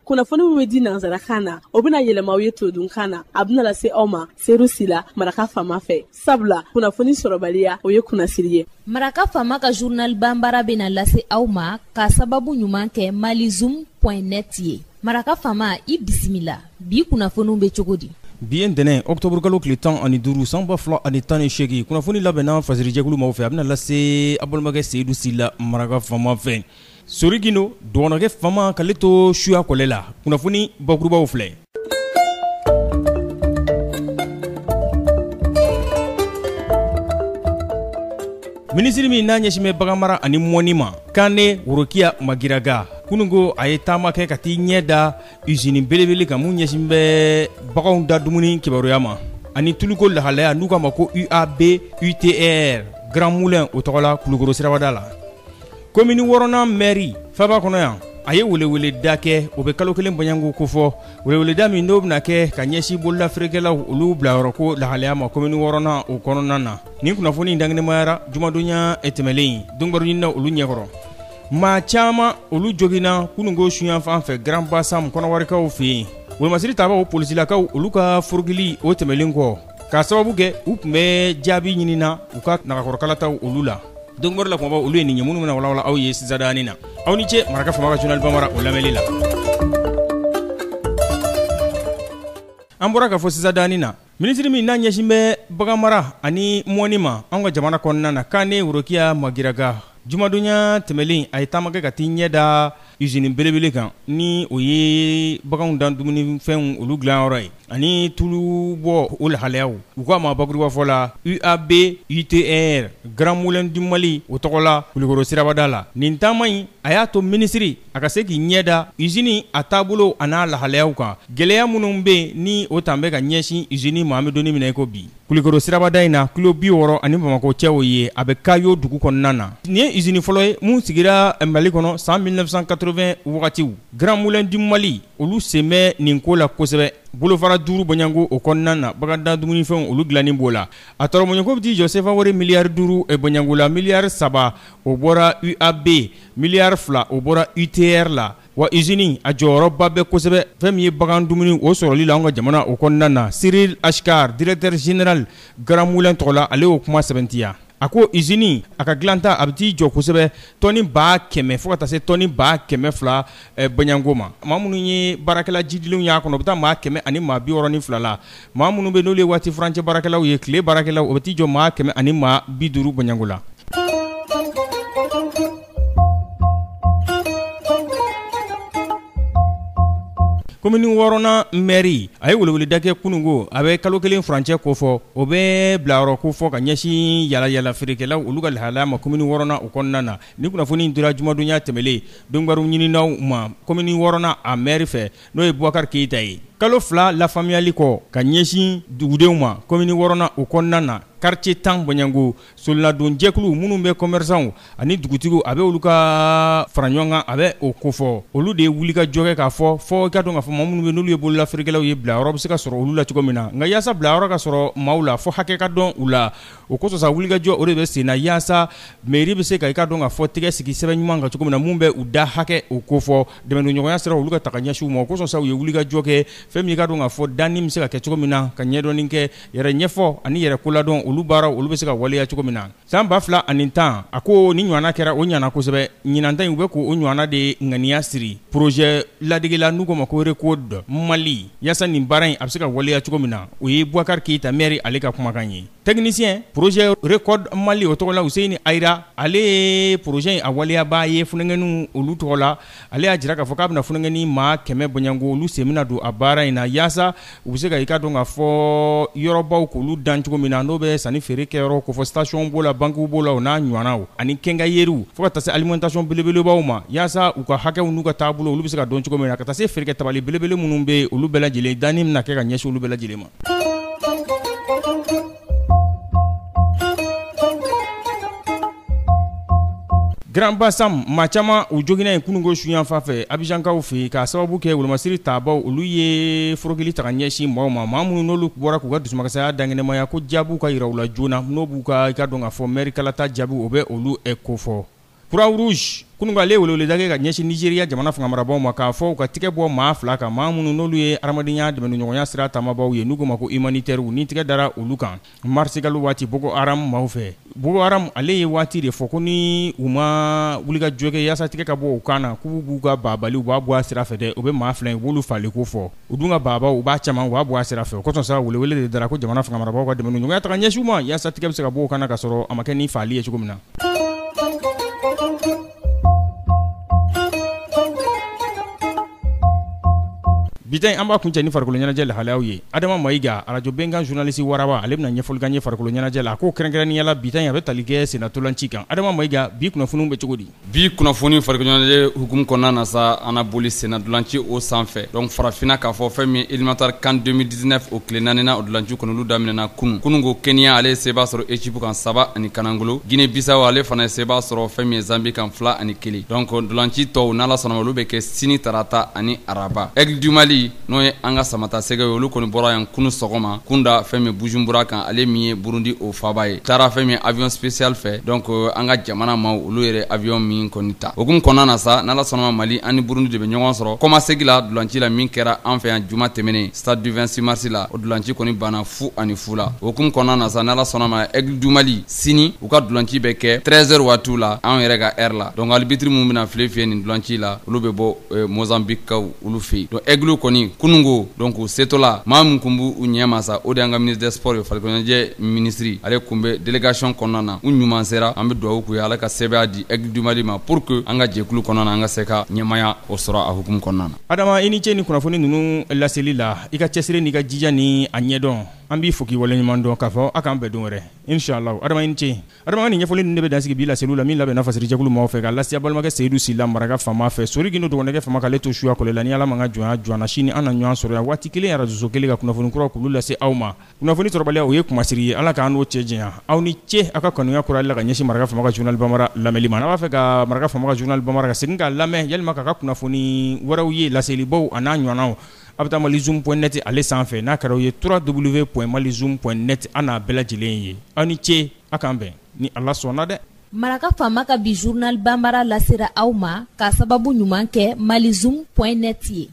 Kunnafoni min bɛ di nansarakan na, o bɛna yɛlɛma aw ye todunkan na. A bɛna lase aw ma Seru Sila, Maraka Faama fɛ. Sabula kunnafoni sɔrɔbaliya, o ye kunnasiri ye. Maraka Faama ka journal banbara bɛna lase aw ma k'a sababu ɲuman kɛ malizoom point net ye. Maraka Faama, i bisimila. Bi kunnafoniw bɛ cogo di? Bi ye ntɛnɛn ɔkutɔburukalo tile 15 san 2018, kunnafoni labɛnna fasirijɛkulu maaw fɛ, a bɛna lase aw balimakɛ Seyidu Sila, Maraka Faama fɛ. Sori Gindo, dɔgɔnɔkɛ faama k'ale to suya kɔlɛ la, kunnafoni bakurubaw filɛ. Minisiri min n'a ɲɛsin bɛ baganmara ani mɔni ma, Kane Worokiya Magiraga, kununko a ye taama kɛ ka t'i ɲɛ da usine belebele kan mun ɲɛsin bɛ baganw da dumuni kibaruya ma ani tuluko lahalaya, n'u k'a ma ko UAB UTR Grand Moulin, o tɔgɔ la Kulukoro sirabada la. Komini wɔɔrɔnan mɛri faba kɔnɔ yan, a ye weleweleda kɛ, o bɛ kalo kelen bɔɲɔgɔnko kofɔ. Weleweleda min n'o bɛna kɛ ka ɲɛsin bololafeerekɛlaw olu bilayɔrɔ ko lahalaya ma komini wɔɔrɔnan o kɔnɔna na. Nin kunnafoni in dankɛnɛmayara jumadonya tɛmɛlen donkibaru ɲininaw olu ɲɛkɔrɔ. Maa caman olu joginna kununko suyanfan fɛ Grand Bassam kɔnɔwarikaw fɛ yen. Wolomasiri tabaw polisilakaw olu ka forokili o tɛmɛlen kɔ, k'a sababu kɛ u tun bɛ jaabi ɲinina u ka nagakɔrɔkalataw olu la. Donkibaru la kunbabaw olu ye nin ye, minnu bɛna walawala aw ye sisan na. Aw ni ce Maraka Faama ka journal bambara o lamɛnli la. An bɔra k'a fɔ sisan na, minisiri min n'a ɲɛsin bɛ baganmara ani mɔni ma an ka jamana kɔnɔna na, Kane Worokiya Magiraga, jumadonya tɛmɛlen a ye taama kɛ ka t'i ɲɛ da usine belebele kan, ni o ye baganw dan dumunifɛnw olu dilanyɔrɔ ye ani tulu bɔ o lahalayaw, u k'a ma bakurubafɔ la UAB UTR Grand Moulin du Mali o tɔgɔ la Kulukoro sirabada la. Nin taama in a y'a to minisiri a ka se k'i ɲɛ da usine a taabolo a n'a lahalayaw kan, gɛlɛya minnu bɛ yen ni o tan bɛ ka ɲɛsin usine ma an bɛ don min na i ko bi. Kulukoro sirabada in na, kilo 60 ani Bamakɔ cɛ o ye, a bɛ Kayo dugu kɔnɔna na. Nin ye usine fɔlɔ ye mun sigira Mali kɔnɔ san 1980 wagatiw. Grand Moulin du Mali olu sen bɛ nin ko la kosɛbɛ. Bolofara 5 bɔɲɔgɔnko o kɔnɔna na, baganda dumunifɛnw olu dilanni b'o la. A tɔrɔmɔɲɔgɔnko bɛ t'i jɔ sefa wari miliyari 5 bɔɲɔgɔnko la, miliyari 3 o bɔra UAB, miliyari 2 o bɔra UTR la. Wa usine a jɔyɔrɔba bɛ kosɛbɛ fɛn min ye bagan dumuni o sɔrɔli la an ka jamana o kɔnɔna na. Cyril Achkar, directeur général Grand Moulin tɔgɔ la, ale y'o kuma sɛbɛntiya. A ko usine a ka dilanta a bɛ t'i jɔ kosɛbɛ tɔni 100 000 fo ka taa se tɔni 200 000 bɔɲɔgɔnko ma. Maa minnu ye baarakɛla jidilenw y'a kɔnɔ, o bɛ taa maa 162 la. Maa minnu bɛ n'olu ye waati furancɛ baarakɛlaw ye, tile baarakɛlaw, o bɛ t'i jɔ maa 150 bɔɲɔgɔnko la. Komini wɔɔrɔnan mɛri a ye weleweleda kɛ kununko, a bɛ kalo kelen furancɛ kofɔ, o bɛ bilayɔrɔ kofɔ ka ɲɛsin yaala feerekɛlaw olu ka lahalaya ma komini wɔɔrɔnan o kɔnɔna na. Ni kunnafoni dira jumadonya tɛmɛlen donkibaru ɲininaw ma komini wɔɔrɔnan a mɛri fɛ, n'o ye Bubakari Keyita ye. Kalo 2 lafaamuyali kɔ ka ɲɛsin dugudenw ma komini wɔɔrɔnan o kɔnɔna na, quartier 10 bɔɲɔgɔnko soladonjɛkulu minnu bɛ commerçants ani dugutigiw, a bɛ olu ka fara ɲɔgɔn kan, a bɛ o kofɔ. Olu de ye wulikajɔ kɛ k'a fɔ fɔ i ka dɔn k'a fɔ maa minnu bɛ n'olu ye bololafeerekɛlaw ye, bilayɔrɔ bɛ se ka sɔrɔ olu la cogo min na. Nka yaasa bilayɔrɔ ka sɔrɔ maaw la, fo hakɛ ka dɔn u la. O kosɔn sa, wulikajɔ o de bɛ sen na yaasa mairie bɛ se ka i ka dɔn k'a fɔ tɛgɛ sigi sɛbɛn ɲuman kan cogo min na, mun bɛ u da hakɛ o kofɔ, dɛmɛdonɲɔgɔnya sira olu ka ta ka ɲɛsin u ma. O kosɔn sa, u ye wulikajɔ kɛ fɛn min i ka dɔn k'a fɔ danni bɛ se ka kɛ cogo min na, ka ɲɛdɔnni kɛ, yɛrɛ ɲɛfɔ ani yɛrɛ koladɔn, olu baaraw olu bɛ se ka waleya cogo min na. San 2010, a ko ni ɲɔgɔnna kɛra, o ɲana kosɛbɛ. Ɲinan ta in, u bɛ k'o ɲɔgɔnna de ŋaniya siri projet ladege la, n'u k'o ma ko RECODE Mali, yaasa nin baara in a bɛ se ka waleya cogo min na. O ye Bubakari Keyita mɛri ale ka kumakan ye. Technicien projet RECODE Mali o tɔgɔ la, Useyini Ayira, ale ye projet in a waleyabaa ye funankɛninw olu tɔgɔ la. Ale y'a jira k'a fɔ k'a bɛna funankɛnin maa 100 bɔɲɔgɔnko olu sen bɛna don a baara in na, yaasa u bɛ se ka i ka dɔn k'a fɔ yɔrɔbaw k'olu dan cogo min na, n'o bɛ sanni feere kɛyɔrɔ kofɔ, station b'o la, banques b'o la, o n'a ɲɔgɔnnaw ani quincailleries, fo ka taa se alimentation belebelebaw ma, yaasa u ka hakɛw n'u ka taabolo olu bɛ se ka dɔn cogo min na, ka taa se feerekɛ tabali belebele minnu bɛ yen, olu bɛɛ lajɛlen danni bɛna kɛ ka ɲɛsin olu bɛɛ lajɛlen ma. Grand Bassam, maa caman u joginna yen kununko suyanfan fɛ Abijankaw fɛ yen, k'a sababu kɛ wolomasiri tabaw olu ye forokili ta ka ɲɛsin maaw ma, maa minnu n'olu bɔra k'u ka dusumakasaya dankɛnɛmaya ko jaabiw ka yira u la joona, n'o b'u ka i ka dɔn k'a fɔ mɛri kalata jaabiw o bɛ olu kofɔ. Croix-Rouge kununko ale weleweleda kɛ ka ɲɛsin Nigeria jamana fanga marabaaw ma k'a fɔ u ka tigɛ bɔ maa 2 kan, maa minnu n'olu ye hadamadenya dɛmɛɲɔgɔnya sira taamabaaw ye, n'u k'u ma ko humanitaire, ni tigɛ dara olu kan marisikalo waati Boko Haram maaw fɛ. Boko Haram ale ye waati de fɔ ko ni u ma wulikajɔ kɛ yaasa tigɛ ka bɔ u kan na, k'u b'u ka baabali u b'a bɔ a sira fɛ dɛ, u bɛ maa 2 in u b'olu faali ko fɔ, u dun ka baabaw u b'a caman u b'a bɔ a sira fɛ. O kosɔn sa welewele de dara ko jamana fanga marabaaw ka dɛmɛɲɔgɔnya ta ka ɲɛsin u ma yaasa tigɛ bɛ se ka bɔ u kan na ka sɔrɔ a ma kɛ ni faali ye cogo min na. Bi ta in an b'a kuncɛ ni farikolo ɲɛnajɛ lahalayaw ye. Adama Mayiga, arajo Bɛnkan journaliste waraba, ale bɛna ɲɛfɔli k'an ye farikolo ɲɛnajɛ la. A ko kɛrɛnkɛrɛnnenya la bi ta in a bɛ tali kɛ sennatolanci kan. Adama Mayiga, bi kunnafoniw bɛ cogo di? Bi kunnafoni farikolo ɲɛnajɛ hukumu kɔnɔna na sa, an na boli sennatolanci o sanfɛ. Donc farafinna k'a fɔ fɛn min éliminatoire CAN 2019 o tile naaninan o dolanci kɔni olu daminɛna kunun. Kunun ko Kenya ale ye seba sɔrɔ Égypte kan 3-0. Guinée Bissau ale fana ye seba sɔrɔ fɛn min ye Zambie kan 2-1. Donc dolanci tɔw n'Ala sɔnna olu bɛ kɛ sini tarata ani araba. Aigle du Mali n'o ye an ka samata sɛgɛ ye, olu kɔni bɔra yan kunun sɔgɔma kunda fɛn min Bujumbura kan, ale min ye Burundi o faaba ye, taara fɛn min avion spécial fɛ. Donc an ka jamana maaw olu yɛrɛ avion min kɔni ta hukumu kɔnɔna na sa, n'Ala sɔnna ma Mali ani Burundi de bɛ ɲɔgɔn sɔrɔ kɔmasegi la dolanci la min kɛra an fɛ yan juma tɛmɛnen stade du 26 mars la, o dolanci kɔni banna 0-0 la. Hukumu kɔnɔna na sa, n'Ala sɔnna ma Aigle du Mali sini u ka dolanci bɛ kɛ 13h waatiw la anw yɛrɛ ka heure la. Donc arbitre minnu bɛna file fiyɛ nin dolanci la, olu bɛ bɔ Mozambique kaw olu fɛ yen. Donc Aigle kɔni kununko donc u setɔla maa min kun b'u ɲɛma sa, o de y'an ka ministre des sports ye, farikolo ɲɛnajɛ ministre, ale kun bɛ délégation kɔnɔna na. U ɲuman sera, an bɛ dugawu k'u ye, Ala ka sɛbɛya di Aigle du Mali ma pour que an ka jɛkulu kɔnɔna na an ka se ka ɲɛmaya o sɔrɔ a hukumu kɔnɔna na. Adama, i ni ce ni kunnafoni ninnu laseli la, i ka cɛsiri n'i ka jija ni a ɲɛdɔn, an b'i fo k'i waleɲuman dɔn k'a fɔ a k'an bɛn don wɛrɛ inshallah. Adama, i ni ce. Adama, nin ɲɛfɔli ninnu de bɛ dansigi bi laseliw la min labɛnna fasirijɛkulu maaw fɛ ka lase balimakɛ Seyidu Sila maraka faama fɛ, Sori Gindo dɔgɔnɛgɛ fama k'ale to suya kɔlɛ la. Ni Ala ma ka jɔnya jɔnna, sini an na ɲɔgɔn sɔrɔ yan waati kelen arajoso kelen ka kunnafoni kuraw k'olu lase aw ma. Kunnafoni sɔrɔbaliya o ye kumasiri ye, Ala k'an n'o cɛ janya. Aw ni ce aw ka kanuya kurali la ka ɲɛsin maraka faama ka journal bambara lamɛnli ma. N'a b'a fɛ ka maraka faama ka journal bambara ka segin k'a lamɛn yalima k'a ka kunnafoni wɛrɛw ye, laselibaw a n'a ɲɔgɔnnaw, a bɛ taa malizoom.net ale sanfɛ. N'a kɛra aw ye www.malizoom.net, an n'a bɛɛ lajɛlen ye. Aw ni ce, a k'an bɛn ni Ala sɔnna dɛ. Maraka faama ka bi journal bambara lasera aw ma k'a sababu ɲuman kɛ malizoom.net ye.